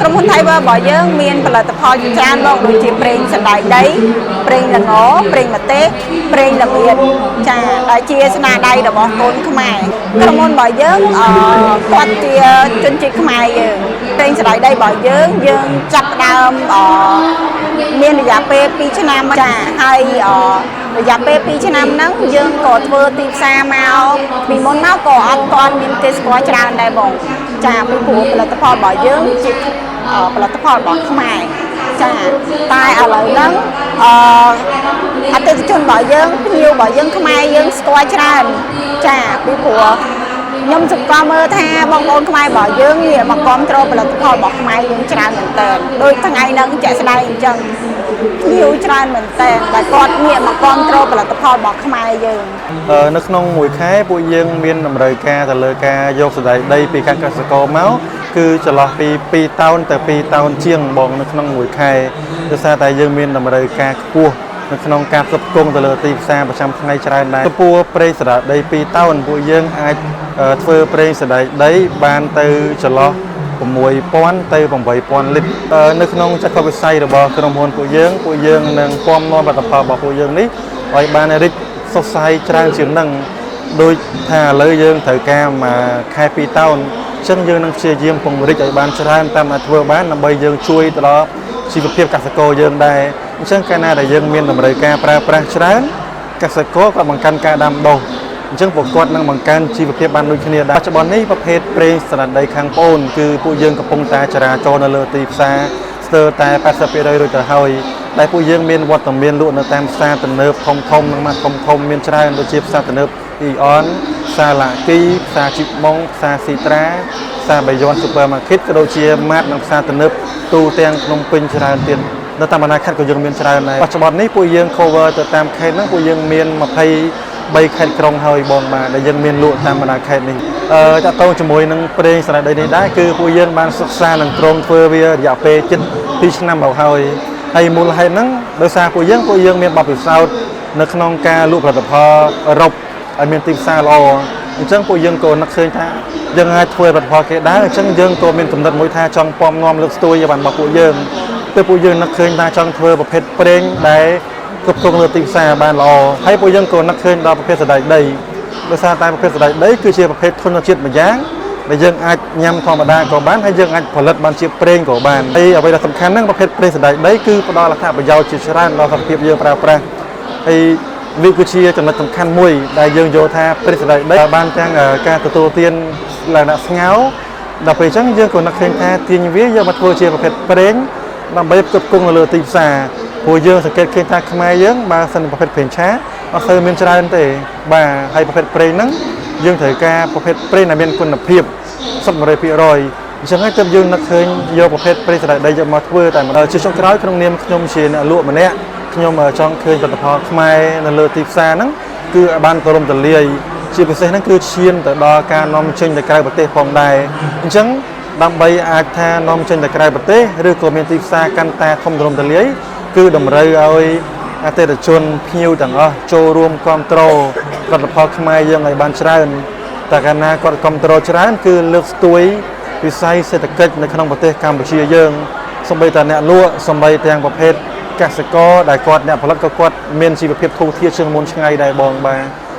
ក្រុមហ៊ុន Thaiver របស់យើងមានផលិតផលជាច្រើនមកដូចជាប្រេងសណ្តែកដីប្រេងល្ងប្រេងម្ទេសប្រេងល្មៀតចាដែលជាស្នាដៃរបស់កូនខ្មែរក្រុមហ៊ុនរបស់យើងគាត់ជាជនជាតិខ្មែរយើងប្រេងសណ្តែកដីរបស់យើងយើងចាប់ផ្ដើមមានរយៈពេល2ឆ្នាំចាហើយរយៈពេល2ឆ្នាំហ្នឹងយើងក៏ធ្វើទីផ្សារមកពីមុនមកក៏អត់ទាន់មានគេស្គាល់ច្រើនដែរបងចាពីព្រោះផលិតផលរបស់យើងជាផលិតផលរបស់ខ្មែរចាតែឥឡូវហ្នឹងអតិថិជនរបស់យើងភ្ញៀវរបស់យើងខ្មែរយើងស្គាល់ច្រើនចាពីព្រោះខ្ញុំសម្គាល់មើលថាបងប្អូនខ្មែររបស់យើងងាកមកគ្រប់គ្រងផលិតផលរបស់ខ្មែរយើងច្រើនមែនតើដូចថ្ងៃហ្នឹងជាក់ស្ដែងអញ្ចឹងភ្ញៀវច្រើនមែនតើតែគាត់ងាកមកគ្រប់គ្រងផលិតផលរបស់ខ្មែរយើង នៅក្នុងមួយខែពួកយើងមានតម្រូវការទៅលើការយកសណ្តែកដីពីខាងកសិករមកគឺចន្លោះពី2តោនទៅ2តោនជាងបងនៅក្នុងមួយខែដោយសារតែយើងមានតម្រូវការខ្ពស់នៅក្នុងការផ្គត់ផ្គង់ទៅលើទីផ្សារប្រចាំថ្ងៃច្រើនដែរចំពោះប្រេងសណ្តែកដី2តោនពួកយើងអាចធ្វើប្រេងសណ្តែកដីបានទៅចន្លោះ6000ទៅ8000លីត្រនៅក្នុងចក្ខុវិស័យរបស់ក្រុមហ៊ុនពួកយើងពួកយើងនឹងពំនាំផលិតផលរបស់ពួកយើងនេះឲ្យបានរីកសុសសាយច្រើនជាងនឹងដូចថាឥឡូវយើងត្រូវការមួយខែ2តោនអញ្ចឹងយើងនឹងព្យាយាមពង្រីកឲ្យបានច្រើនតាមអាចធ្វើបានដើម្បីយើងជួយទៅដល់ជីវភាពកសិករយើងដែរអញ្ចឹងកាលណាដែលយើងមានតម្រូវការប្រើប្រាស់ច្រើនកសិករក៏បង្កើនការដាំដុះអញ្ចឹងពួកគាត់នឹងបង្កើនជីវភាពបានដូចគ្នាដែរបច្ចុប្បន្ននេះប្រភេទប្រេងសណ្តែកដីខាងប្អូនគឺពួកយើងកំពុងតែចរាចរណ៍នៅលើទីផ្សារស្ទើរតែ80%រួចទៅហើយដែលពួកយើងមានវត្តមានលក់នៅតាមផ្សារទំនើបធំធំនិងម៉ាត់ធំធំមានច្រើនដូចជាផ្សារទំនើបអ៊ីអនផ្សារឡាគីផ្សារជីបម៉ុងផ្សារស៊ីត្រាផ្សារបាយ័នស៊ូពឺម៉ាកេតក៏ដូចជាម៉ាតនិងផ្សារទំនើបទូទាំងភ្នំពេញច្រើនទៀតនៅតាមបណ្ដាខេត្តក៏យើងមានច្រើនដែរបច្ចុប្បន្ននេះពួកយើង cover ទៅតាមខេត្តហ្នឹងពួកយើងមាន23ខេត្តក្រុងហើយបងបាទដែលយើងមានលក់តាមបណ្ដាខេត្តនេះតាក់ទងជាមួយនឹងប្រេងសណ្តែកដីនេះដែរគឺពួកយើងបានសិក្សានិងក្រុមធ្វើវារយៈពេលជិត2ឆ្នាំមកហើយហើយមូលហេតុហ្នឹងដោយសារពួកយើងមានបទពិសោធន៍នៅក្នុងការលក់ផលិតផលអឺរ៉ុបឲ្យមានទីផ្សារល្អអញ្ចឹងពួកយើងក៏នឹកឃើញថាយើងអាចធ្វើផលិតផលគេដែរអញ្ចឹងយើងក៏មានកំណត់មួយថាចង់ពំនាំលើកស្ទួយឲ្យបានរបស់ពួកយើងទើបពួកយើងនឹកឃើញថាចង់ធ្វើប្រភេទប្រេងដែលគ្រប់គ្រងលើទីផ្សារបានល្អហើយពួកយើងក៏នឹកឃើញដល់ប្រភេទសណ្តែកដីដោយសារតែប្រភេទសណ្តែកដីគឺជាប្រភេទធនជាតិមួយយ៉ាងដែលយើងអាចញ៉ាំធម្មតាក៏បានហើយយើងអាចផលិតបានជាប្រេងក៏បានហើយអ្វីដែលសំខាន់ហ្នឹងប្រភេទប្រេងសណ្តែកដីគឺផ្ដល់អត្ថប្រយោជន៍ជាច្រើនដល់សុខភាពយើងប្រើប្រាស់ហើយវាគឺជាចំណុចសំខាន់មួយដែលយើងយល់ថាប្រេងសណ្តែកដីបានទាំងការទទួលទានលក្ខណៈស្ងោរដល់ពេលអញ្ចឹងយើងក៏នឹកឃើញថាទាញវាយកមកធ្វើជាប្រភេទប្រេងដើម្បីផ្គត់ផ្គង់នៅលើទីផ្សារព្រោះយើងសង្កេតឃើញថាខ្មែរយើងបើសិនប្រភេទប្រេងឆាអត់សូវមានច្រើនទេបាទហើយប្រភេទប្រេងហ្នឹងយើងត្រូវការប្រភេទប្រេងដែលមានគុណភាពសុទ្ធ100%អញ្ចឹងហើយទើបយើងនឹកឃើញយកប្រភេទប្រេងសណ្តែកដីយកមកធ្វើតែម្ដងជាចុងក្រោយក្នុងនាមខ្ញុំជាអ្នកលក់ម្នាក់ខ្ញុំចង់ឃើញផលិតផលខ្មែរនៅលើទីផ្សារហ្នឹងគឺឲ្យបានទូលំទូលាយជាពិសេសហ្នឹងគឺឈានទៅដល់ការនាំចេញទៅក្រៅប្រទេសផងដែរអញ្ចឹងដើម្បីអាចថានាំចេញទៅក្រៅប្រទេសឬក៏មានទីផ្សារកាន់តែធំទូលំទូលាយគឺតម្រូវឲ្យអតិថិជនភ្ញៀវទាំងអស់ចូលរួមគ្រប់គ្រងផលិតផលខ្មែរយើងឲ្យបានច្រើនតែកាលណាគាត់គ្រប់គ្រងច្រើនគឺលើកស្ទួយវិស័យសេដ្ឋកិច្ចនៅក្នុងប្រទេសកម្ពុជាយើងសូម្បីតែអ្នកលក់សូម្បីទាំងប្រភេទកសិករដែលគាត់អ្នកផលិតក៏គាត់មានជីវភាពធូរធារជាងមុនឆ្ងាយដែរបងបាទ។